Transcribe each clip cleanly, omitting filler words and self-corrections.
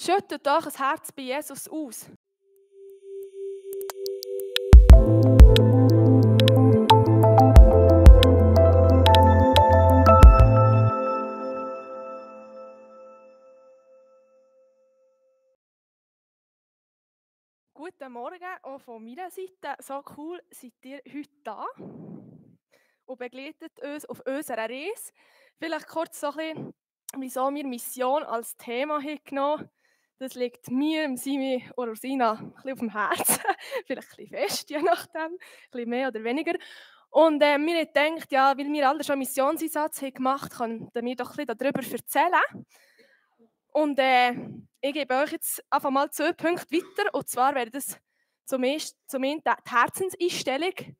Schüttet euch ein Herz bei Jesus aus. Guten Morgen auch von meiner Seite. So cool seid ihr heute da und begleitet uns auf unserer Reise. Vielleicht kurz so ein bisschen, wieso wir Mission als Thema genommen haben. Das liegt mir, Simi oder Rosina ein bisschen auf dem Herzen. Vielleicht ein bisschen fest, je nachdem. Ein bisschen mehr oder weniger. Und wir haben gedacht, ja, weil wir alle schon einen Missionseinsatz gemacht haben, können wir doch ein bisschen darüber erzählen. Und ich gebe euch jetzt einfach mal 2 Punkte weiter. Und zwar wäre das zum einen die Herzenseinstellung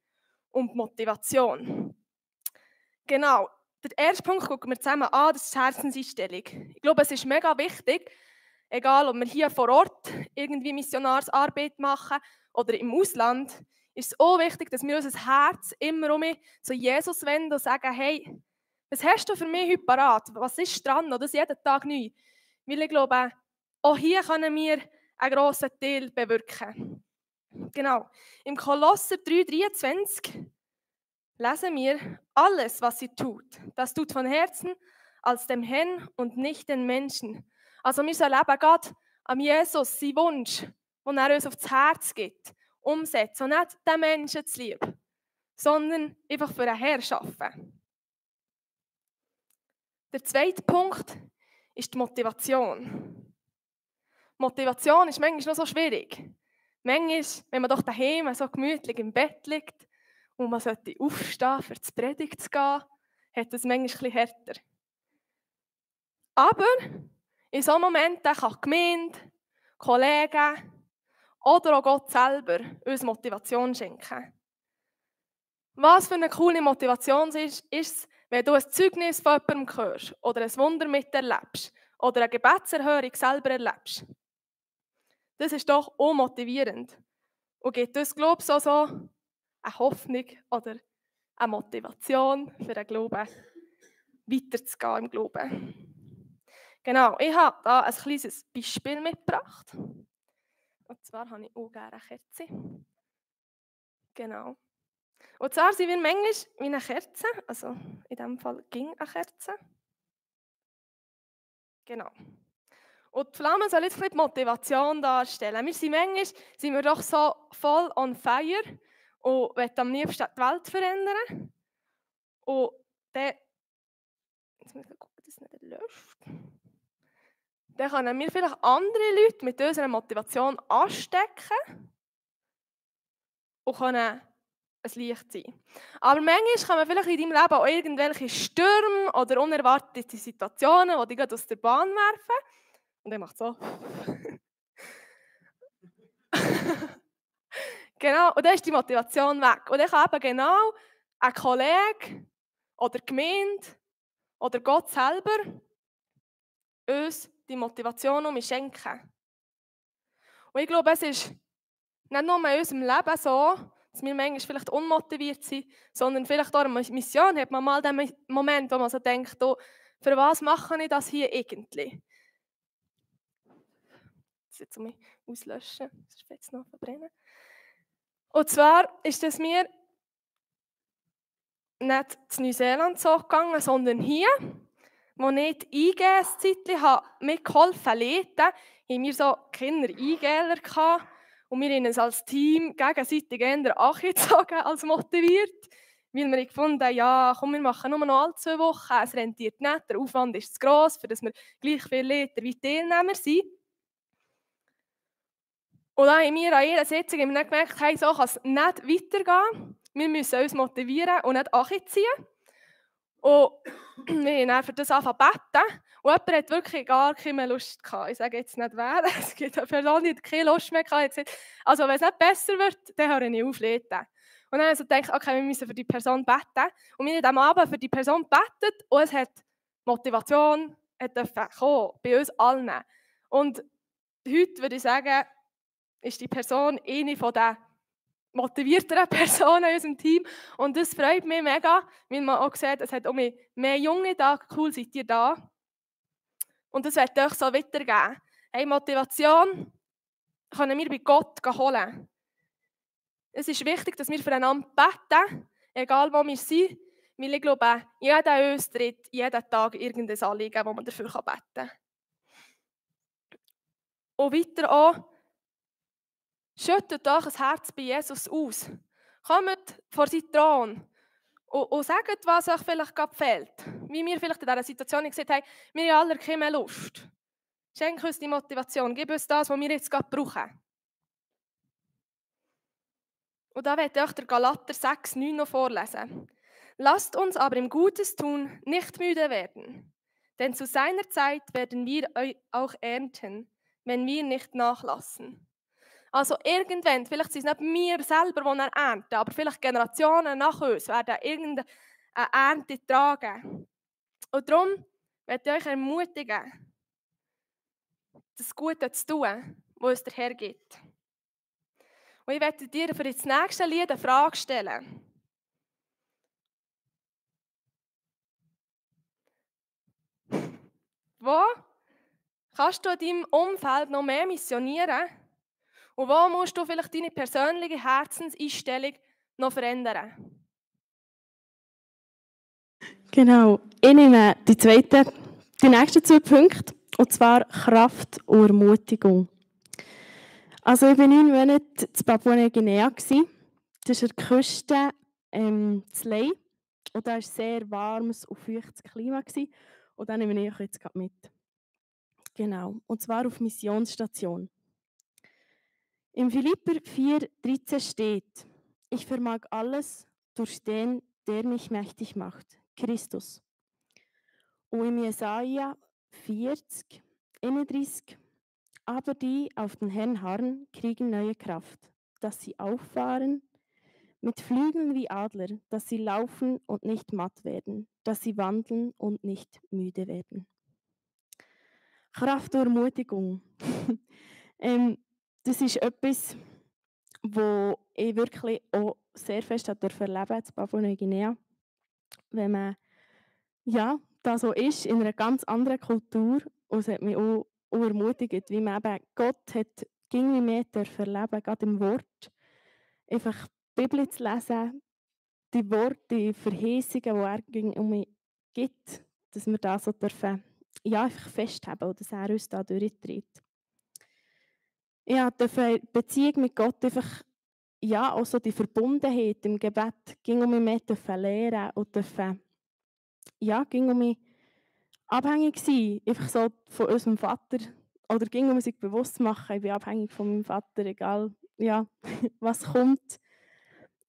und die Motivation. Genau. Der erste Punkt gucken wir zusammen an, das ist die Herzenseinstellung. Ich glaube, es ist mega wichtig, egal ob wir hier vor Ort irgendwie Missionarsarbeit machen oder im Ausland, ist es auch wichtig, dass wir unser Herz immer zu Jesus wenden und sagen, hey, was hast du für mich heute parat? Was ist dran? Oder das jeden Tag neu. Weil ich glaube, auch hier können wir einen grossen Teil bewirken. Genau. Im Kolosser 3,23 lesen wir, alles, was ihr tut, das tut von Herzen als dem Herrn und nicht den Menschen. Also wir sollen eben Gott am Jesus, seinen Wunsch, den er uns aufs Herz gibt, umsetzen und nicht den Menschen zu lieb, sondern einfach für den Herrn arbeiten. Der zweite Punkt ist die Motivation. Motivation ist manchmal noch so schwierig. Manchmal, wenn man doch daheim so gemütlich im Bett liegt und man sollte aufstehen, für die Predigt zu gehen, hat das manchmal ein bisschen härter. Aber in solchen Momenten kann die Gemeinde, Kollegen oder auch Gott selber uns Motivation schenken. Was für eine coole Motivation ist es, wenn du ein Zeugnis von jemandem hörst oder ein Wunder miterlebst oder eine Gebetserhörung selber erlebst. Das ist doch unmotivierend und gibt uns, glaube ich, so eine Hoffnung oder eine Motivation für den Glauben, weiterzugehen im Glauben. Genau, ich habe da ein kleines Beispiel mitgebracht. Und zwar habe ich auch gerne eine Kerze. Genau. Und zwar sind wir manchmal wie eine Kerze, also in diesem Fall ging eine Kerze. Genau. Und die Flamme soll jetzt ein bisschen die Motivation darstellen. Manchmal doch so voll on fire und wollen am liebsten die Welt verändern. Und dann, jetzt muss ich gucken, dass es nicht löscht. Dann können wir vielleicht andere Leute mit unserer Motivation anstecken und können ein Licht sein. Aber manchmal kommen vielleicht in deinem Leben auch irgendwelche Stürme oder unerwartete Situationen, die dich aus der Bahn werfen. Und er macht so. Genau, und dann ist die Motivation weg. Und dann kann eben genau ein Kollege oder die Gemeinde oder Gott selber uns die Motivation schenken. Und ich glaube, es ist nicht nur in unserem Leben so, dass wir manchmal vielleicht unmotiviert sind, sondern vielleicht auch in der Mission hat man mal den Moment, wo man so denkt, oh, für was mache ich das hier irgendwie? Das jetzt mich auslöschen, das ist jetzt noch verbrennen. Und zwar ist es mir nicht zu Neuseeland so gegangen, sondern hier, wo ich die IG-Zeitchen mitgeholfen leiten, haben wir so Kinder-IGler gehabt und wir haben uns als Team gegenseitig eher angezogen als motiviert, weil wir gefunden haben, ja, komm, wir machen nur noch alle 2 Wochen, es rentiert nicht, der Aufwand ist zu gross, für dass wir gleich viele Leiter wie Teilnehmer sind. Und dann haben wir an jeder Sitzung gemerkt, hey, so kann es nicht weitergehen. Wir müssen uns motivieren und nicht anziehen. Und wir haben dann für das angefangen zu beten. Und jemand hat wirklich gar keine Lust gehabt. Ich sage jetzt nicht wer, es gibt eine Person, die keine Lust mehr hatte. Also wenn es nicht besser wird, dann höre ich auf leiten. Und dann habe ich so gedacht, okay, wir müssen für die Person beten. Und wir haben am Abend für die Person gebetet und es hat Motivation kommen, bei uns allen. Und heute würde ich sagen, ist die Person eine von den motivierteren Personen in unserem Team. Und das freut mich mega, weil man auch sieht, es hat auch mehr Junge da. Cool, seid ihr da. Und das wird euch so weitergeben. Hey, Motivation können wir bei Gott holen. Es ist wichtig, dass wir füreinander beten, egal wo wir sind. Weil ich glaube, jeder uns tritt jeden Tag irgendein Anliegen, wo man dafür beten kann. Und weiter auch, schüttet euch ein Herz bei Jesus aus. Kommt vor seinen Thron und sagt, was euch vielleicht gerade fehlt. Wie wir vielleicht in dieser Situation gesagt haben, wir haben alle keine Lust. Schenk uns die Motivation, gib uns das, was wir jetzt gerade brauchen. Und da werde ich euch der Galater 6,9 noch vorlesen. Lasst uns aber im Gutes tun nicht müde werden, denn zu seiner Zeit werden wir auch ernten, wenn wir nicht nachlassen. Also irgendwann, vielleicht sind es nicht wir selber, die ernten, aber vielleicht Generationen nach uns werden irgendeine Ernte tragen. Und darum möchte ich euch ermutigen, das Gute zu tun, was uns der Herr gibt. Und ich werde dir für das nächste Lied eine Frage stellen. Wo kannst du in deinem Umfeld noch mehr missionieren? Und wo musst du vielleicht deine persönliche Herzenseinstellung noch verändern? Genau. Ich nehme die nächsten 2 Punkte, und zwar Kraft und Ermutigung. Also ich war 9 Monate in Papua-Neuguinea. Das ist an der Küste zu Ley. Und da war sehr warmes und feuchtes Klima. Und dann nehme ich euch jetzt gerade mit. Genau. Und zwar auf Missionsstation. Im Philipper 4,13 steht: Ich vermag alles durch den, der mich mächtig macht, Christus. Und im Jesaja 40,31: Aber die auf den Herrn harren, kriegen neue Kraft, dass sie auffahren mit Flügeln wie Adler, dass sie laufen und nicht matt werden, dass sie wandeln und nicht müde werden. Kraft und Ermutigung. Das ist etwas, wo ich wirklich auch sehr fest erleben durfte in Papua-Neuguinea. Wenn man da so ist, in einer ganz anderen Kultur, und es hat mich auch ermutigt, wie man eben Gott hat irgendwie mehr erleben, gerade im Wort. Einfach die Bibel zu lesen, die Worte, die Verheißungen, die er um mich gibt, dass wir das so dürfen, einfach festhalten und dass er uns da durchtritt. Ich durfte die Beziehung mit Gott einfach, auch so die Verbundenheit im Gebet, ging um mich mehr lernen und ging um mich abhängig sein, einfach so von unserem Vater, oder ging um sich bewusst zu machen, ich bin abhängig von meinem Vater, egal was kommt.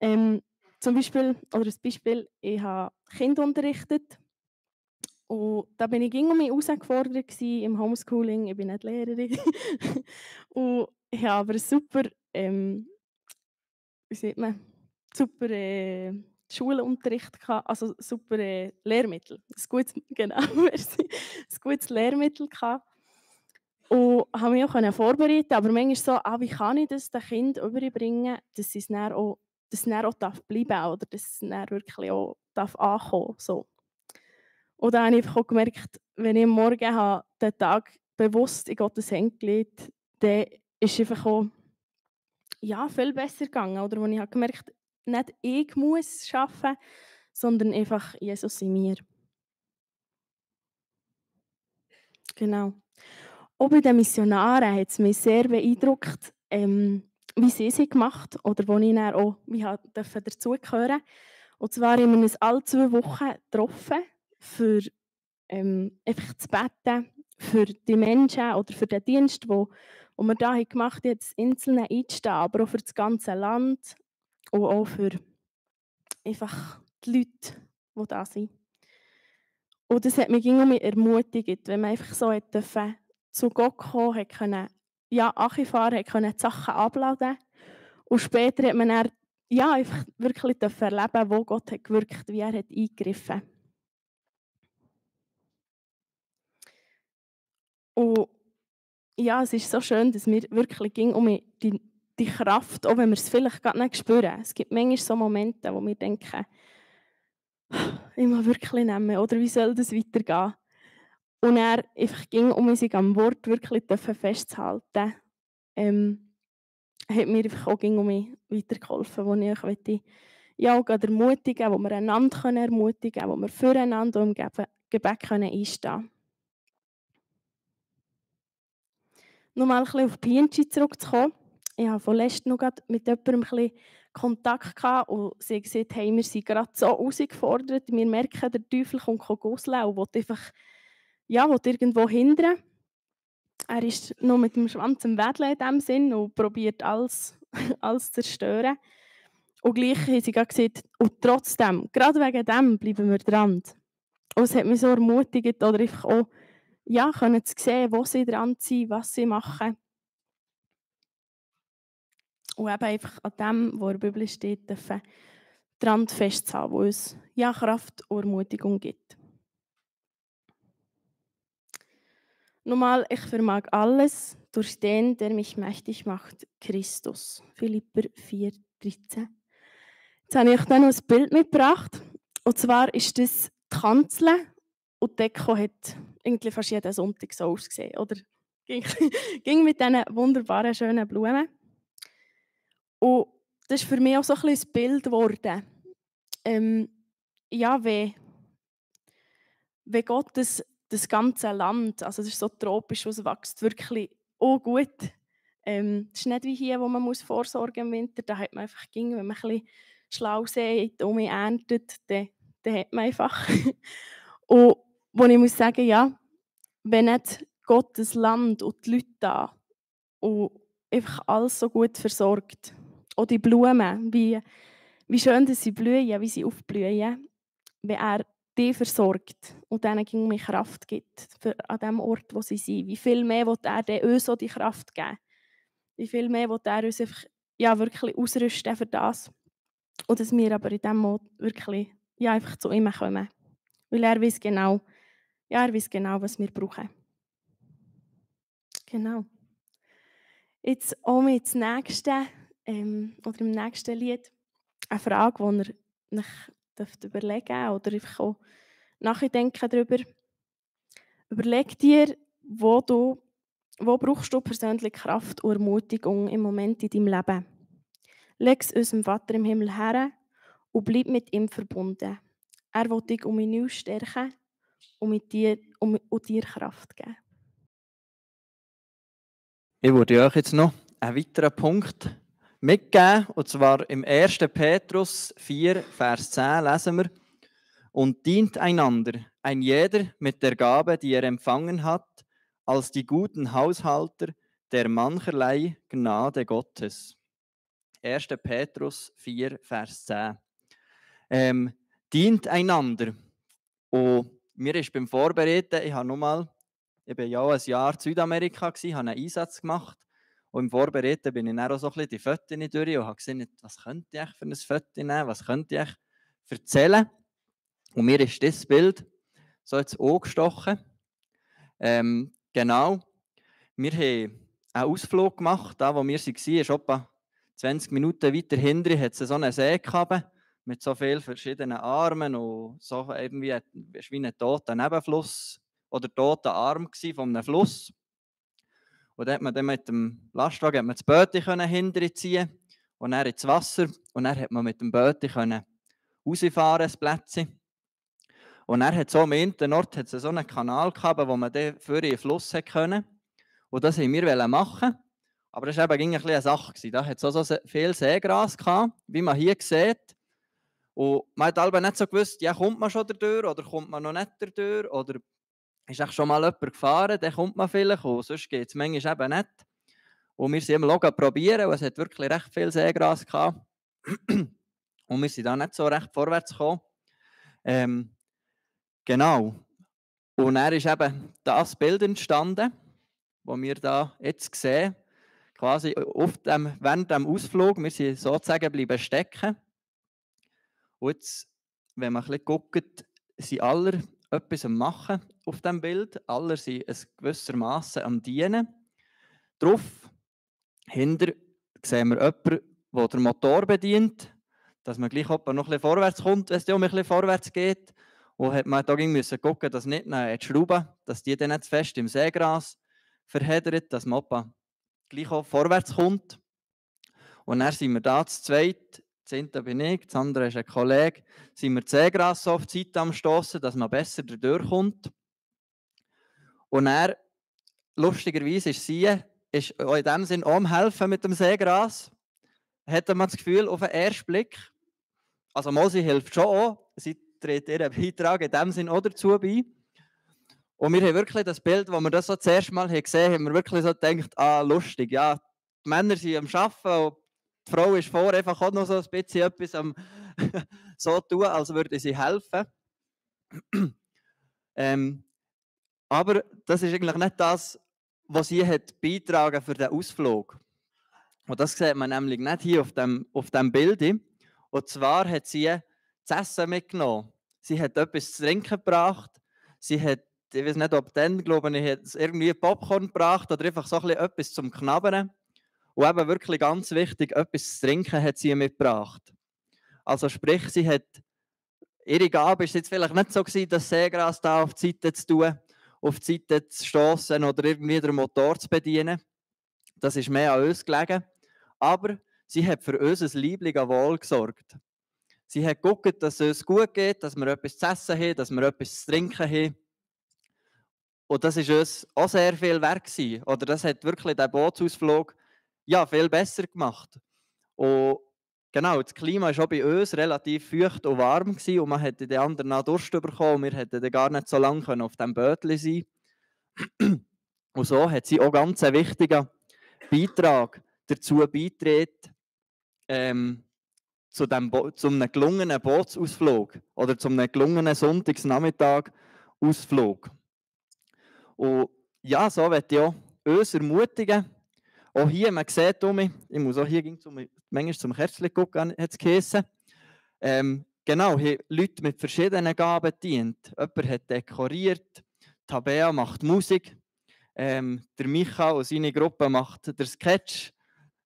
Zum Beispiel, oder ein Beispiel, ich habe Kinder unterrichtet und da bin ich um mich herausgefordert im Homeschooling, ich bin nicht Lehrerin. Und ich habe aber ein super, wie sieht man, super Schulunterricht gehabt, also super Lehrmittel, ein gutes, genau, ein gutes Lehrmittel gehabt. Und habe mich auch vorbereiten, aber manchmal so, wie kann ich das den Kindern überbringen, dass es dann auch, bleiben darf oder dass es dann wirklich auch ankommen darf. So. Und dann habe ich auch gemerkt, wenn ich am Morgen den Tag bewusst in Gottes Hände gelegt habe, dann ist es einfach auch viel besser gegangen. Oder wo ich habe gemerkt, nicht ich muss arbeiten, sondern einfach Jesus in mir. Genau. Auch bei den Missionaren hat es mich sehr beeindruckt, wie sie es gemacht haben oder wo ich dann auch dazugehören. Und zwar haben wir uns alle 2 Wochen getroffen, für einfach zu beten, für die Menschen oder für den Dienst, wo wir da gemacht haben, jetzt Inseln einzustehen, aber auch für das ganze Land und auch für einfach die Leute, die da sind. Und das hat mich irgendwie ermutigt, wenn man einfach so zu Gott kommen konnte, Achi fahren konnte, die Sachen abladen. Und später hat man dann, einfach wirklich erleben, wo Gott hat gewirkt, wie er hat eingegriffen. Und es ist so schön, dass wir wirklich die Kraft, auch wenn wir es vielleicht gar nicht spüren. Es gibt manchmal so Momente, wo wir denken, ich muss wirklich nehmen, oder wie soll das weitergehen? Und er einfach ging, um sich am Wort wirklich festzuhalten, hat mir einfach auch um mich weitergeholfen, wo ich euch möchte, ja, auch gerade ermutigen, wo wir einander ermutigen können, wo wir füreinander und im Gebet einstehen können. Nochmal ein bisschen auf Bienchi zurückzukommen. Ich hatte vorletzt noch mit jemandem ein bisschen Kontakt gehabt und sie hat gesagt, hey, wir sind gerade so herausgefordert, wir merken, der Teufel kommt gusseln und will einfach, ja, will irgendwo hindern. Er ist noch mit dem Schwanz im Wedeln in diesem Sinn und probiert alles, alles zu zerstören. Und gleich haben sie gesagt, und trotzdem, gerade wegen dem bleiben wir dran. Und es hat mich so ermutigt, oder einfach auch, ja, können zu sehen, wo sie dran sind, was sie machen. Und eben einfach an dem, was in der Bibel steht, dran festzuhalten, wo uns ja Kraft und Ermutigung gibt. Nochmal, ich vermag alles durch den, der mich mächtig macht, Christus. Philipper 4,13. Jetzt habe ich euch dann noch ein Bild mitgebracht. Und zwar ist das die Kanzel. Und die Deko hat irgendwie fast jeden Sonntag so ausgesehen. Oder ging mit diesen wunderbaren, schönen Blumen. Und das ist für mich auch so ein bisschen ein Bild geworden. Ja, wie Gott das ganze Land, also es ist so tropisch, es wächst wirklich auch gut. Es ist nicht wie hier, wo man vorsorgen muss im Winter. Da hat man einfach, wenn man ein bisschen schlau sieht und man erntet, dann hat man einfach. Und wo ich muss sagen, ja, wenn nicht Gott das Land und die Leute da und einfach alles so gut versorgt, auch die Blumen, wie schön dass sie blühen, wie sie aufblühen, wenn er die versorgt und denen mehr Kraft gibt an dem Ort, wo sie sind. Wie viel mehr will er uns so die Kraft geben? Wie viel mehr will er uns einfach, ja, wirklich ausrüsten für das? Und dass wir aber in diesem Mod wirklich ja, einfach zu ihm kommen. Weil er weiß genau, ja, was wir brauchen. Genau. Jetzt auch mit dem nächsten, oder im nächsten Lied eine Frage, die ihr euch überlegen dürft oder einfach auch nachdenken darüber. Überleg dir, wo brauchst du persönlich Kraft und Ermutigung im Moment in deinem Leben. Leg es unserem Vater im Himmel her und bleib mit ihm verbunden. Er will dich um ihn stärken und dir Kraft geben. Ich würde euch jetzt noch einen weiteren Punkt mitgeben, und zwar im 1. Petrus 4, Vers 10 lesen wir: Und dient einander, ein jeder mit der Gabe, die er empfangen hat, als die guten Haushalter der mancherlei Gnade Gottes. 1. Petrus 4, Vers 10. Dient einander. Und mir ist beim Vorbereiten, ich war ja ein Jahr in Südamerika, habe einen Einsatz gemacht. Und im Vorbereiten bin ich dann auch so ein bisschen die Fotos durch und habe gesehen, was könnte ich für ein Foto nehmen, was könnte ich erzählen. Und mir ist das Bild so ins Auge gestochen. Genau, wir haben einen Ausflug gemacht, da wo wir waren, ist etwa 20 Minuten weiter hinten, hat es so einen See gehabt, mit so vielen verschiedenen Armen und so irgendwie wie ein toter Nebenfluss oder toter Arm von einem Fluss. Und dann hat man dann mit dem Lastwagen das Bötchen hinterziehen und dann ins Wasser und dann hat man mit dem Bötchen rausfahren, das Plätzchen. Und er hat so am einen Ort hat es so einen Kanal gehabt, wo man dann für den Fluss konnte. Und das wollten wir machen. Aber das war eben eine Sache. Da hat es so viel Seegras gehabt, wie man hier sieht. Und man hat aber nicht so gewusst, ja, kommt man schon dadurch oder kommt man noch nicht dadurch? Oder ist echt schon mal jemand gefahren, dann kommt man vielleicht und sonst geht es manchmal eben nicht. Und wir sind immer probieren und es hat wirklich recht viel Seegras gehabt. Und wir sind da nicht so recht vorwärts gekommen. Genau. Und dann ist eben das Bild entstanden, das wir da jetzt sehen. Quasi während dem Ausflug, wir sind sozusagen bleiben stecken. Und jetzt, wenn man ein bisschen guckt, sind alle etwas am Machen auf diesem Bild. Alle sind gewissermaßen am Dienen. Drauf, hinter, sehen wir jemanden, der den Motor bedient, dass man gleich noch ein bisschen vorwärts kommt, wenn es um ein bisschen vorwärts geht. Und hat man da müssen gucken, dass nicht die Schrauben, dass die dann nicht zu fest im Seegras verheddert, dass man gleich auch vorwärts kommt. Und dann sind wir da zu zweit, das eine bin ich, das andere ist ein Kollege, sind wir das Seegras so auf die Seite am Stossen, dass man besser durchkommt. Und dann, lustigerweise, ist sie auch in dem Sinn auch am Helfen mit dem Seegras. Hat man das Gefühl, auf den ersten Blick. Also Mosi hilft schon auch. Sie trägt ihren Beitrag in dem Sinn auch dazu bei. Und wir haben wirklich das Bild, das wir das so das erste Mal gesehen haben, haben wir wirklich so gedacht, lustig, ja, die Männer sind am Arbeiten und die Frau ist vor, einfach auch noch so ein bisschen etwas am so tun, als würde sie helfen. Aber das ist eigentlich nicht das, was sie hat beitragen für den Ausflug. Und das sieht man nämlich nicht hier auf dem Bild. Und zwar hat sie das Essen mitgenommen. Sie hat etwas zu trinken gebracht. Sie hat, ich weiß nicht, ob dann, glaube ich, hat irgendwie Popcorn gebracht oder einfach so etwas zum Knabbern. Und eben wirklich ganz wichtig, etwas zu trinken hat sie mitgebracht. Also sprich, sie hat, ihre Gabe ist jetzt vielleicht nicht so gewesen, das Seegras da auf die Seite zu tun, auf die Seite zu stossen oder irgendwie den Motor zu bedienen. Das ist mehr an uns gelegen. Aber sie hat für unser liebliches Wohl gesorgt. Sie hat geguckt, dass es uns gut geht, dass wir etwas zu essen haben, dass wir etwas zu trinken haben. Und das war uns auch sehr viel wert gewesen. Oder das hat wirklich den Bootsausflug viel besser gemacht. Und genau, das Klima war auch bei uns relativ feucht und warm gewesen, und man hätte den anderen auch Durst bekommen und wir hätten dann gar nicht so lange auf dem Bötli sein. Und so hat sie auch ganz einen wichtigen Beitrag dazu beigetragen, zu einem gelungenen Bootsausflug oder zu einem gelungenen Sonntagsnachmittag-Ausflug. Und ja, so möchte ich auch uns ermutigen. Auch hier, man sieht mich, ich muss auch hier manchmal zum Kerzchen gucken, hat es geheißen. Genau, hier Leute mit verschiedenen Gaben dient. Jemand hat dekoriert, Tabea macht Musik, der Micha und seine Gruppe macht den Sketch,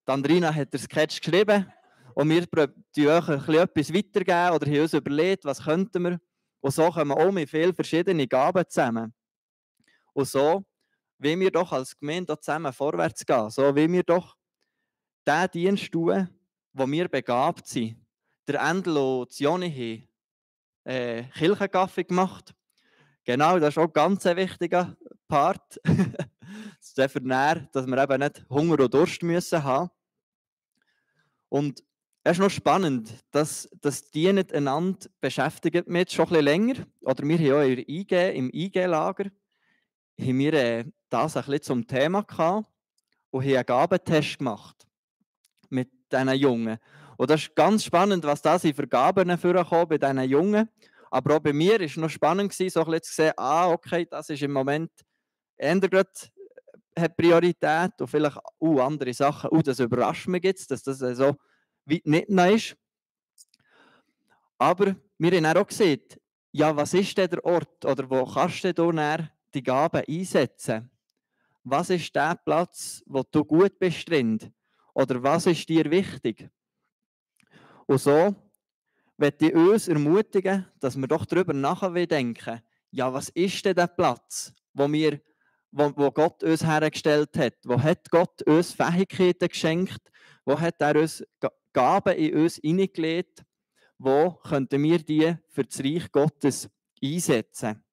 die Andrina hat den Sketch geschrieben und wir probieren euch etwas weitergeben oder haben uns überlegt, was könnten wir. Und so kommen wir auch mit vielen verschiedenen Gaben zusammen. Und so wollen wir doch als Gemeinde zusammen vorwärts gehen. So wollen wir doch den Dienst tun, wo wir begabt sind. Der Endel und Joni haben Kirchenkaffee gemacht. Genau, das ist auch ein ganz wichtiger Part. Das ist dafür näher, dass wir eben nicht Hunger und Durst müssen haben. Und es ist noch spannend, dass das Dienen einander beschäftigt mich schon ein bisschen länger. Oder wir haben auch im IG-Lager haben wir das ein bisschen zum Thema gehabt und haben einen Gabentest gemacht mit diesen Jungen. Und das ist ganz spannend, was da für Gaben vorkommen bei diesen Jungen. Aber auch bei mir war es noch spannend, so ein bisschen zu sehen, okay, das ist im Moment hat Priorität und vielleicht andere Sachen. Das überrascht mich jetzt, dass das so weit nicht noch ist. Aber wir haben auch gesehen, ja, was ist denn der Ort oder wo kannst du dann die Gaben einsetzen? Was ist der Platz, wo du gut bist drin? Oder was ist dir wichtig? Und so möchte ich uns ermutigen, dass wir doch darüber nachdenken, ja, was ist denn der Platz, wo Gott uns hergestellt hat? Wo hat Gott uns Fähigkeiten geschenkt? Wo hat er uns Gaben in uns hineingelegt? Wo könnten wir die für das Reich Gottes einsetzen?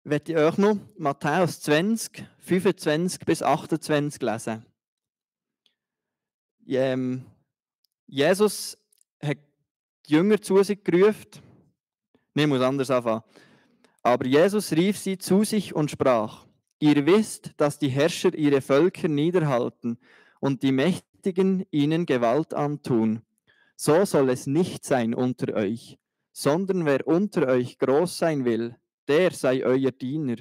Ich möchte euch noch Matthäus 20, 25 bis 28 lesen. Jesus hat die Jünger zu sich gerufen. Ich muss anders anfangen. Aber Jesus rief sie zu sich und sprach: Ihr wisst, dass die Herrscher ihre Völker niederhalten und die Mächtigen ihnen Gewalt antun. So soll es nicht sein unter euch, sondern wer unter euch groß sein will, der sei euer Diener.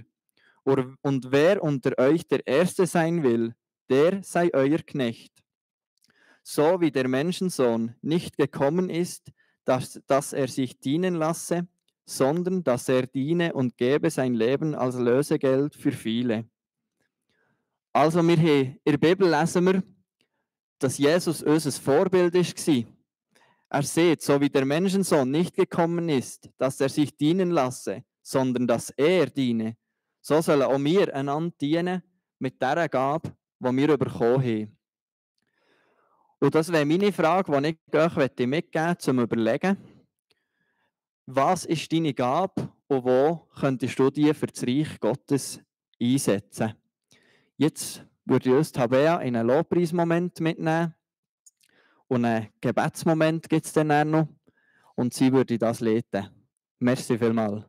Und wer unter euch der Erste sein will, der sei euer Knecht. So wie der Menschensohn nicht gekommen ist, dass er sich dienen lasse, sondern dass er diene und gebe sein Leben als Lösegeld für viele. Also in der Bibel lesen wir, dass Jesus unser Vorbild war. Er seht, so wie der Menschensohn nicht gekommen ist, dass er sich dienen lasse, sondern dass er diene. So sollen auch wir einander dienen mit dieser Gabe, die wir bekommen haben. Und das wäre meine Frage, die ich euch mitgeben möchte, zum Überlegen. Was ist deine Gabe und wo könntest du die für das Reich Gottes einsetzen? Jetzt würde ich uns Tabea in einen Lobpreismoment mitnehmen und einen Gebetsmoment gibt es dann noch und sie würde das leiten. Merci vielmals.